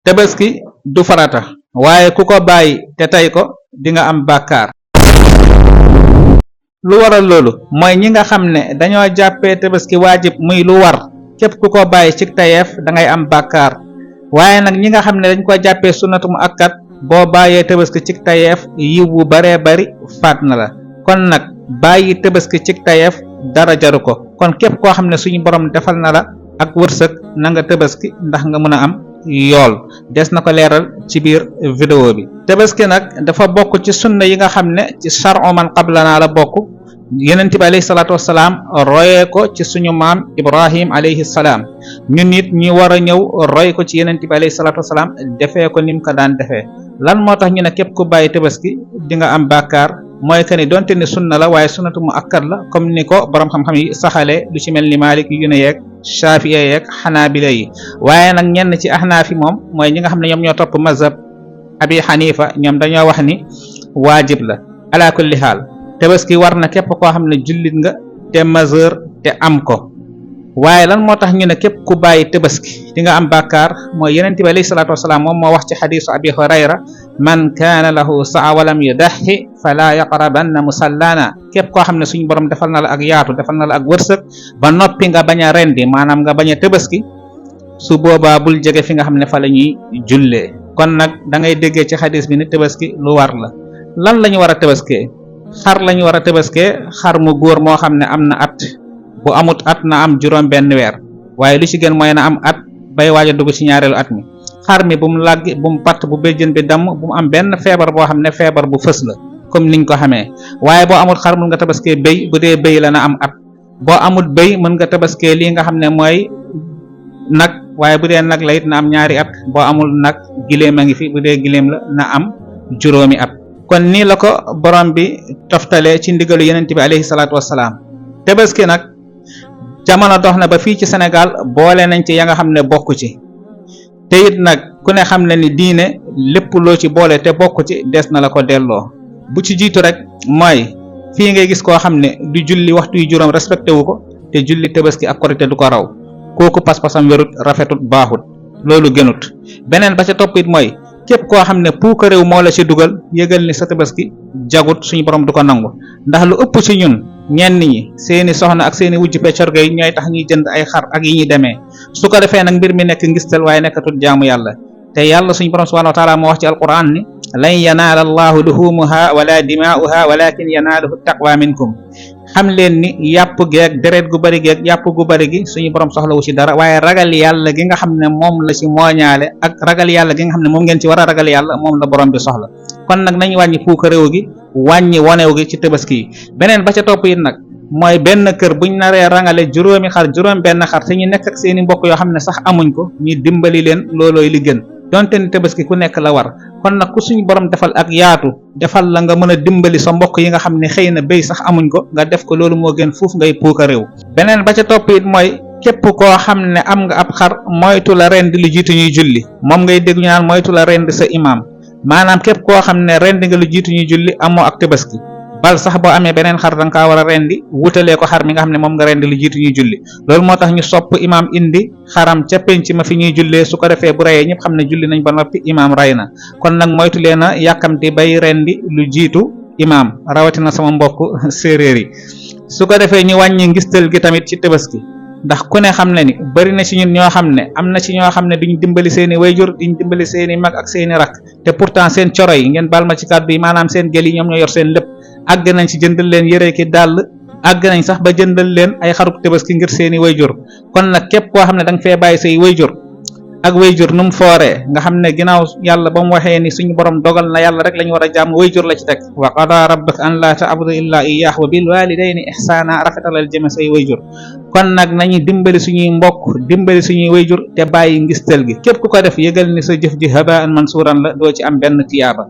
tabaski du farata waaye ku ko bàyyi te tey ko di nga am bàkkaar. lu waral loolu mooy ñi nga xam ne dañoo jàppee tabaski waajib muy lu war képp ku ko bàyyi ci tayeef da ngay am bàkkaar waaye nag ñi nga xam ne dañ ko jàppee sunnatu mu akkat boo bàyyee tabaski ci tayeef yiw wu baree bari faat na la kon nag bàyyi tabaski ci tayeef dara jaru ko kon képp koo xam ne suñu borom defal na la ak wërsëg na nga tabaski ndax nga mën a am yool des na ko leeral ci biir vidéo bi. tabaski nag dafa bokk ci sunna yi nga xam ne ci shar'u man qablana la bokk yonent bi alayhi salaatu wasalaam royee ko ci suñu maam Ibrahim alayhi salaam ñun nit ñi war a ñëw roy ko ci yonent bi alayhi salaatu wasalaam defee ko nim ko daan defee. lan moo tax ñu ne képp ku bàyyi tabaski di nga am bàkkaar mooy que ni donte ni sunna la waaye sunnatu mu akkad la comme ni ko borom xam-xam yi saxalee lu ci mel ni Maalik yu ne yeeg Shaafi'i yeeg Xanaabila yi waaye nag ñenn ci Ahnaaf yi moom mooy ñi nga xam ne ñoom ñoo topp mazhab Abi Xanifa ñoom dañoo wax ni waajib la. ala kulli xaal tabaski war na képp koo xam ne jullit nga te majeur te am ko waaye lan moo tax ñu ne képp ku bàyyi tabaski di nga am bàkkaar mooy yonent bi alayhi salaatu wasalaam moom moo wax ci xadiisu Abi Hurayra man kaana lahu saa walam yudaxi fala yaqrabanna musallana képp koo xam ne suñu borom defal na la ak yaatu defal na la ak wërsëg ba noppi nga bañ a rendi maanaam nga bañ a tabaski su boobaa bul jege fi nga xam ne fa la ñuy jullee. kon nag da ngay déggee ci xadiis bi ni tabaski lu war la. lan la ñu war a tabaskee xar la ñu war a tabaskee xar mu góor moo xam ne am na at bu amut at na am juróom benn weer waaye lu ci gën mooy na am at bay waaj a dugg ci ñaareelu at mi xar mi bu mu làggi bu mu patt bu béjjën bi damm bu mu am benn feebar boo xam ne feebar bu fës la comme niñ ko xamee waaye boo amul xar mën nga tabaskee béy bu dee béy la na am at boo amul béy mën nga tabaskee lii nga xam ne mooy nag waaye bu dee nag la it na am ñaari at boo amul nag giléem a ngi fi bu dee giléem la na am juróomi at. kon nii la ko borom bi toftalee ci ndigalu yonent bi alayhi salaatu wassalaam tabaski nag jamono dox na ba fii ci Sénégal boole nañ ci ya nga xam ne bokk ci te it nag ku ne xam ne ni diine lépp loo ci boole te bokk ci des na la ko delloo bu ci jiitu rek mooy fii ngay gis koo xam ne du julli waxtu yu juróom respecté wu ko te julli tabaski ak korite du ko raw kooku pas-pasam wérut rafetut baaxut loolu gënut. beneen ba ca topp it mooy képp koo xam ne puuka réew moo la ci dugal yëgal ni sa tabaski jagut suñu borom du ko nangu ndax lu ëpp ci ñun ñenn ñi seeni soxna ak seeni wujj peccorga yi ñooy tax ñuy jënd ay xar ak yi ñuy demee su ko defee nag mbir mi nekk ngistal waaye nekkatul jaamu yàlla te yàlla suñu borom subhanahu wa taala moo wax ci alquran ni lan yanaala allahu luhumuha wala dimaa'uha walakin yanaaluhu taqwa minkum xam leen ni yàpp geeg deret gu bari geeg yàpp gu bari gi suñu borom soxlawu ci dara waaye ragal yàlla gi nga xam ne moom la ci mooñaale ak ragal yàlla gi nga xam ne moom ngeen ci war a ragal yàlla moom la borom bi soxla kon nag nañu wàññi puuka réew gi wàññi wonew gi ci tabaski yi. beneen ba ca topp it nag mooy benn kër buñ naree rangale juróomi xar juróom benn xar te ñu nekk ak seeni mbokk yoo xam ne sax amuñ ko ñu dimbali leen loolooy li gën donte ni tabaski ku nekk la war kon nag ku suñu borom defal ak yaatu defal la nga mën a dimbali sa mbokk yi nga xam ne xëy na béy sax amuñ ko nga def ko loolu moo gën fuuf ngay puuka réew. beneen ba ca topp it mooy képp koo xam ne am nga ab xar moytu la rendi lu jiitu ñuy julli moom ngay dégg ñu naan moytu la rendi sa imaam maanaam képp koo xam ne rendi nga lu jiitu ñuy julli amoo ak tabaski bal sax boo amee beneen xar danga kaa war a rendi wutalee ko xar mi nga xam ne moom nga rendi lu jiitu ñuy julli loolu moo tax ñu sopp imaam indi xaram ca penc ma fi ñuy jullee su ko defee bu reyee ñëpp xam ne julli nañ ba noppi imaam rey na kon nag moytu leen a yàkkamti bay rendi lu jiitu imaam rawatina sama mbokk séeréer yi su ko defee ñu wàññi ngistal gi tamit ci tabaski ndax ku ne xam ne ni bari na ci ñun ñoo xam ne am na ci ñoo xam ne duñ dimbali seeni wayjur duñ dimbali seeni mag ak seeni rak te pourtant seen coro yi ngeen baal ma ci kàddu yi maanaam seen gel yi ñoom ñoo yor seen lépp àgg nañ ci jëndal leen yére ki dàll àgg nañ sax ba jëndal leen ay xaruk tabaski ngir seeni wayjur kon nag képp koo xam ne da nga fee bàyyi say wayjur ak wayjur nu mu fooree nga xam ne ginnaaw yàlla ba mu waxee ni suñu borom dogal na yàlla rek la ñu war a jàmm wayjur la ci teg wa qada rabbuka an la ta'budu illa iyyahu wa bil walidayni ihsana rafetalal jëme say wayjur kon nag nañu dimbali suñuy mbokk dimbali suñuy wayjur te bàyyi ngistal gi képp ku ko def yëgal ni sa jëf ji habaan mansuuran la doo ci am benn tiyaaba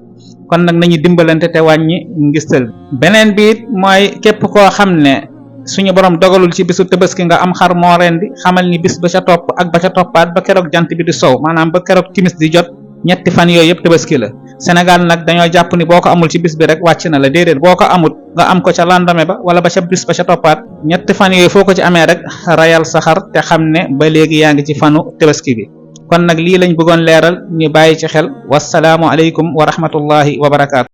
kon nag nañu dimbalante te wàññi ngistal beneen bi it mooy képp koo xam ne suñu borom dogalul ci bisu tabaski nga am xar moo rendi xamal ni bis ba ca topp ak ba ca toppaat ba keroog jant bi di sow maanaam ba keroog timis di jot ñetti fan yooyu yëpp tabaski la Sénégal nag dañoo jàpp ni boo ko amul ci bis bi rek wàcc na la déedéet boo ko amul nga am ko ca lendemain ba wala ba ca bis ba ca toppaat ñetti fan yooyu foo ko ci amee rek rayal sa xar te xam ne ba léegi yaa ngi ci fanu tabaski bi kon nag lii lañ bëggoon leeral ñu bàyyi ci xel wasalaamu aleykum wa rahmatullahi wa barakaatu.